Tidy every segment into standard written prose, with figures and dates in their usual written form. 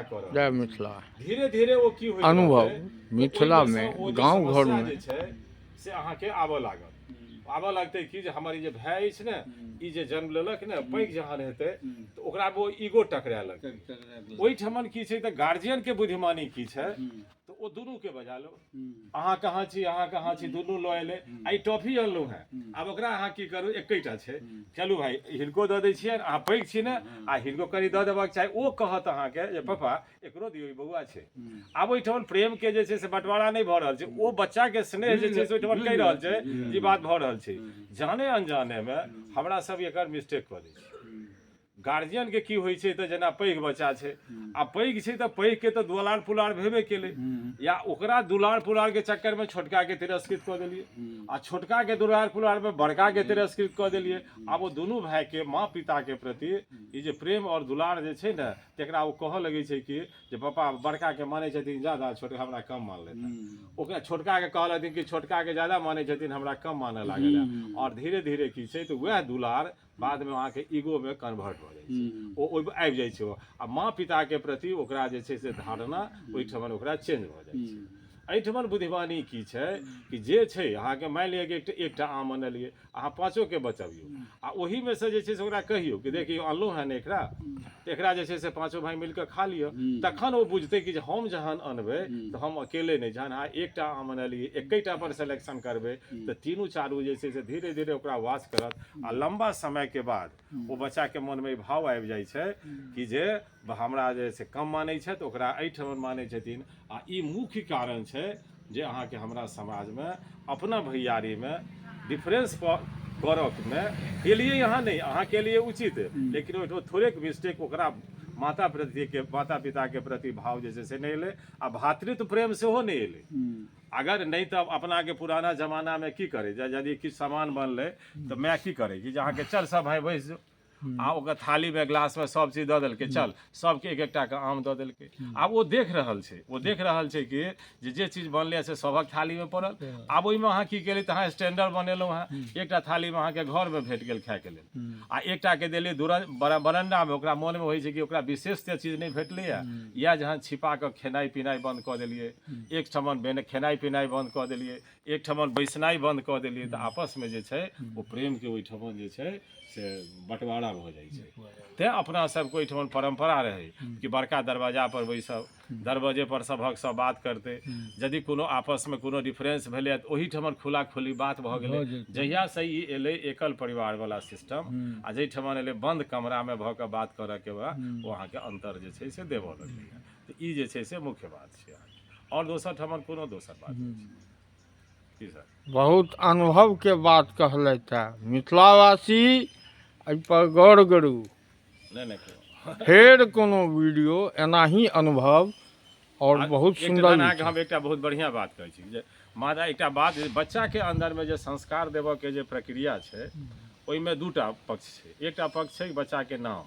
जय मिथिला। धीरे धीरे ओ की होइत अनुभव रहतै तऽ मिथिलामे ओहिमे सँ ओ जे गाँव समस्या घरमे जे छै से अहाँके आबऽ लागत। आबऽ लगतै कि जे हमर ई जे भाय अछि ने, ई जे जन्म लेलक ने, पैघ जहन हेतै तऽ ओकरा ओ ईगो टकराए लगतै। ओहिठमन की छै तऽ गार्जियनके बुद्धिमानी की छै तऽ ओ दुनूके बजा लो, अहाँ कहाँ छी, अहाँ कहाँ छी, दुनू लऽ एलै आ ई टॉफी अनलहुँ हेँ। आब ओकरा अहाँ की करू, एकेटा छै, चलू भाय हिनको दऽ दै छियनि, अहाँ पैघ छी ने, आ हिनको कनि दऽ देबाक चाही। ओ कहत अहाँके जे पापा एकरो दियौ, ई बौआ छै। आब ओहिठमन प्रेमके जे छै से बँटवारा नहि भऽ रहल छै, ओ बच्चाके स्नेह जे छै से ओहिठमन कहि रहल छै जे बात भऽ रहल छै। जाने अनजानेमे हमरा सब एकर मिस्टेक कऽ दै छी। गार्जियनके की होइ छै तऽ जेना पैघ बच्चा छै आ पैघ छै तऽ पैघके तऽ दुलार पुलार भेबे केलै, या ओकरा दुलार पुलारके चक्करमे छोटकाके तिरस्कृत कऽ देलियै, आ छोटकाके दुलार पुलारमे बड़काके तिरस्कृत कऽ देलियै। आब ओ दुनू भायके माँ पिताके प्रति ई जे प्रेम आओर दुलार जे छै ने, तकरा ओ कहऽ लगै छै कि जे पापा बड़काके मानै छथिन ज्यादा, छोटका हमरा कम मानलथि। ओकरा छोटकाके कहऽ लगथिन कि छोटकाके ज्यादा मानै छथिन, हमरा कम मानऽ लागल। आओर धीरे धीरे की छै तऽ वएह दुलार बादमे अहाँके ईगोमे कन्वर्ट भऽ जाइ छै, ओ ओहि आबि जाइ छै। ओ आ माँ पिताके प्रति ओकरा जे छै से धारणा ओहिठमन ओकरा चेंज भऽ जाइ छै। एहिठमन बुद्धिमानी की छै कि जे छै अहाँके मानि लिअ कि एकटा आम अनलियै, अहाँ पाँचोके बचबियौ आ ओहीमे से जे छै से ओकरा कहियौ कि देखियौ अनलहुँ हेँ ने एकरा, तऽ एकरा जे छै से पाँचो भाय मिलि कऽ खा लिअ। तखन ओ बुझतै कि जे हम जहन अनबै तऽ हम अकेले नहि, जहन अहाँ एकटा आम अनलियै एकेटा पर सिलेक्शन करबै तऽ तीनू चारू जे छै से धीरे धीरे ओकरा वास करत। आ लम्बा समयके बाद ओ बच्चाके मनमे ई भाव आबि जाइ छै कि जे हमरा जे से कम मानै छथि, ओकरा एहिठमन मानै छथिन। आ ई मुख्य कारण छै जे अहाँके हमरा समाजमे अपना भैयारीमे डिफरेंस करऽमे केलिए अहाँ नहि, अहाँ केलिए उचित, लेकिन ओहिठाम थोड़ेक मिस्टेक ओकरा माता प्रतिके माता पिताके प्रति भाव जे छै से नहि एलै, आ भातृत्व प्रेम सेहो नहि एलै। अगर नहि तऽ अपनाके पुराना जमानामे की करै, यदि किछु सामान बनलै तऽ माय की करै कि जे अहाँके चल सब भाय बैस जो, आ ओकर थालीमे ग्लासमे सब चीज दऽ देलकै, चल सबके एक एकटाके आम दऽ देलकै। आब ओ देख रहल छै, ओ देख रहल छै कि जे जे चीज बनलै से सभक थालीमे पड़ल। आब ओहिमे अहाँ की केलियै तऽ अहाँ स्टैंडर्ड बनेलहुँ हेँ, एकटा थालीमे अहाँके घरमे भेट गेल खायके लेल, आ एकटाके देलियै दुर बरण्डामे, ओकरा मोनमे होइ छै कि ओकरा विशेष तऽ चीज नहि भेटलैए। इएह जहन छिपा कऽ खेनाइ पिनाइ बन्द कऽ देलियै, एक ठमन खेनाइ पिनाइ बन्द कऽ देलियै, एक ठमन बैसनाइ बन्द कऽ देलियै, तऽ आपसमे जे छै ओ प्रेमके ओहिठमन जे छै से बँटवारा भऽ जाइ छै। तैँ अपना सबके ओहिठमन परम्परा रहै कि बड़का दरवाजापर बैसब, दरवाजेपर सभक सब बात करतै। यदि कोनो आपसमे कोनो डिफरेंस भेलै तऽ ओहिठमन खुला खुली बात भऽ गेलै। जहियासँ ई एलै एकल परिवारवला सिस्टम, आ जाहिठमन एलै बन्द कमरामे भऽ कऽ बात करऽके बाद, ओ अहाँके अन्तर जे छै से देबऽ लगलैए। तऽ ई जे छै से मुख्य बात छै अहाँके, आओर दोसर ठमन कोनो दोसर बात नहि छै। जी सर। बहुत अनुभवके बात कहलथि हेँ। मिथिलावासी एहिपर गौर करू। नहि नहि, फेर कोनो वीडियो एनाही अनुभव आओर बहुत सुन्दर। अहाँके हम एकटा बहुत बढ़िआँ बात कहै छी जे मादा एकटा बात जे बच्चाके अन्दरमे जे संस्कार देबऽके जे प्रक्रिया छै ओहिमे दूटा पक्ष छै। एकटा पक्ष छै बच्चाके नाम,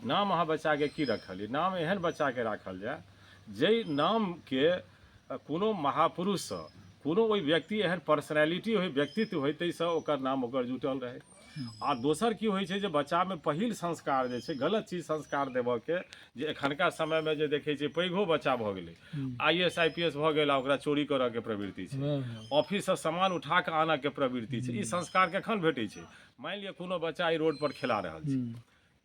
नाम अहाँ बच्चाके की रखलियै, नाम एहन बच्चाके राखल जाय जाहि नामके कोनो महापुरुषसँ कोनो ओहि व्यक्ति एहन पर्सनैलिटी होइ, व्यक्तित्व होइ, ताहिसँ ओकर नाम ओकर जुटल रहै। आ दोसर की होइ छै जे बच्चामे पहिल संस्कार जे छै गलत चीज संस्कार देबऽके, जे एखनका समयमे जे देखै छियै पैघो बच्चा भऽ गेलै, I S I P S भऽ गेल, आ ओकरा चोरी करऽके प्रवृत्ति छै, ऑफिससँ सामान उठा कऽ आनऽके प्रवृत्ति छै। ई संस्कार कखन भेटै छै? मानि लिअ कोनो बच्चा एहि रोडपर खेला रहल छै,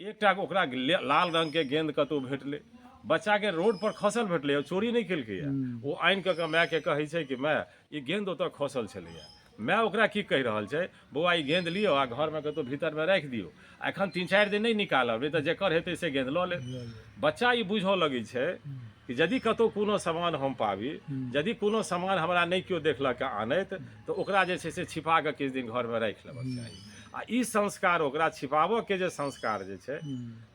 एकटा ओकरा लाल रङ्गके गेन्द कतहु भेटलै, बच्चाके रोड पर खसल भेटलै, ओ चोरी नहि केलकैए, ओ आनि कऽ मायके कहै छै कि माय ई गेन्द ओतऽ खसल छलैए। माय ओकरा की कहि रहल छै, बौआ ई गेन्द लिअ आ घरमे कतहु भीतरमे राखि दियौ, आ एखन 3-4 दिन नहि निकालब, नहि तऽ जेकर हेतै से गेन्द लऽ लेत। बच्चा ई बुझऽ लगै छै कि यदि कतहु कोनो सामान हम पाबी, यदि कोनो सामान हमरा नहि केओ देखलक आनैत, तऽ ओकरा जे छै से छिपा कऽ किछु दिन घरमे राखि लेबाक चाही। आ ई संस्कार ओकरा छिपाबऽके जे संस्कार जे छै,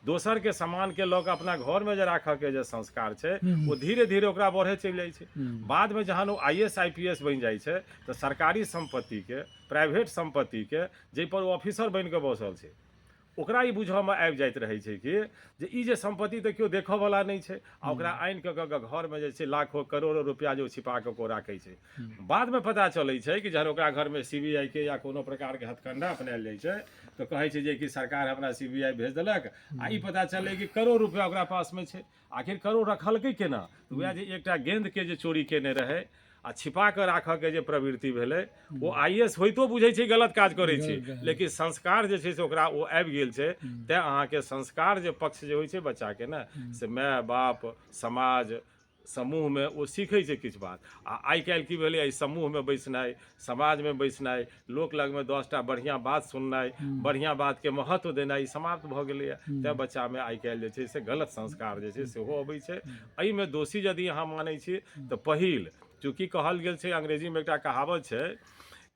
दोसरके सामानके लऽ कऽ अपना घरमे जे राखऽके जे संस्कार छै, ओ धीरे धीरे ओकरा बढ़ैत चलि जाइ छै। बादमे जहन ओ I S I P S बनि जाइ छै तऽ सरकारी सम्पत्तिके, प्राइवेट सम्पत्तिके, जाहिपर ओ ऑफिसर बनि कऽ बसल छै, ओकरा ई बुझऽमे आबि जाइत रहै छै कि जे ई जे सम्पत्ति तऽ केओ देखऽवला नहि छै, आ ओकरा आनि कऽ कऽ घरमे जे छै लाखो करोड़ो रुपैआ जे ओ छिपा कऽ ओ राखै छै। बादमे पता चलै छै कि जहन ओकरा घरमे सी बी I के या कोनो प्रकारके हथकंडा अपनायल जाइ छै तऽ कहै छै जे कि सरकार हमरा सीबीआई भेज देलक आ ई पता चललै कि करोड़ रुपया ओकरा पासमे छै। आखिर करोड़ रखलकै केना? तऽ उएह जे एकटा गेंदके जे चोरी केने रहै आ छिपा कऽ राखऽके जे प्रवृत्ति भेलै, ओ आईएएस होइतो बुझै छै गलत काज करै छै, लेकिन संस्कार जे छै से ओकरा ओ आबि गेल छै। तैँ अहाँके संस्कार जे पक्ष जे होइ छै बच्चाके ने, से माय बाप समाज समूहमे ओ सीखै छै किछु बात। आ आइ काल्हि की भेलै, एहि समूहमे बैसनाइ, समाजमे बैसनाइ, लोक लगमे 10टा बढ़िआँ बात सुननाइ, बढ़िआँ बातके महत्व देनाइ, ई समाप्त भऽ गेलैए। तैँ बच्चामे आइ काल्हि जे छै से गलत संस्कार जे छै सेहो अबै छै। एहिमे दोषी यदि अहाँ मानै छी तऽ पहिल चूँकि कहल गेल छै, अंग्रेजीमे एकटा कहावत छै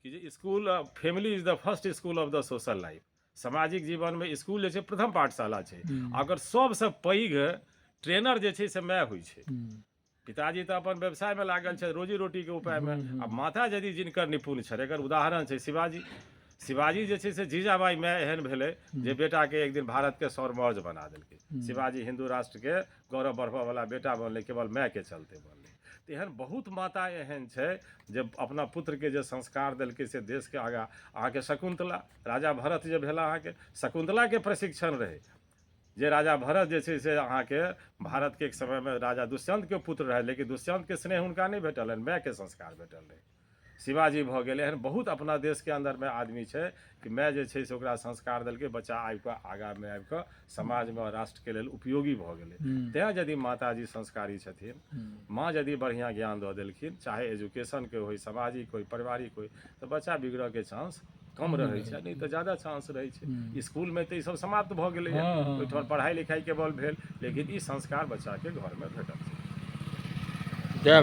कि जे school family is the first school of the social life. सामाजिक जीवनमे स्कूल जे छै प्रथम पाठशाला छै। अगर सबसँ पैघ ट्रेनर जे छै से माय होइ छै। पिताजी तऽ अपन व्यवसायमे लागल छै, रोजी रोटीके उपायमे, आ माता यदि जिनकर निपुण छलै, एकर उदाहरण छै शिवाजी। शिवाजी जे छै से जीजाबाई माय एहन भेलै जे बेटाके एक दिन भारतके सौरमौर्य बना देलकै। शिवाजी हिन्दू राष्ट्रके गौरव बढ़बऽवला बेटा बनलै, केवल मायके चलते बनलै। तऽ एहन बहुत माता एहन छै जे अपना पुत्रके जे संस्कार देलकै से देशके आगाँ। अहाँके शकुन्तला, राजा भरत जे भेला, अहाँके शकुन्तलाके प्रशिक्षण रहै जे राजा भरत जे छै से अहाँके भारतके एक समयमे राजा दुष्यन्तके पुत्र रहै, लेकिन दुष्यन्तके स्नेह हुनका नहि भेटल रहनि, मायके संस्कार भेटल रहै। शिवाजी भऽ गेल, एहन बहुत अपना देशके अन्दरमे आदमी छै कि माय जे छै से ओकरा संस्कार देलकै, बच्चा आबिकऽ आगाँमे आबिकऽ समाजमे आओर राष्ट्रके लेल उपयोगी भऽ गेलै। तैँ यदि माताजी संस्कारी छथिन, माँ यदि बढ़िआँ ज्ञान दऽ देलखिन, चाहे एजुकेशनके होइ, सामाजिक होइ, पारिवारिक होइ, तऽ बच्चा बिगड़ऽके चांस कम रहै छै, नहि तऽ ज्यादा चांस रहै छै। इसकुलमे तऽ ईसब समाप्त भऽ गेलैए, ओहिठाम पढ़ाइ लिखाइ केवल भेल, लेकिन ई संस्कार बच्चाके घरमे भेटल छै। जय।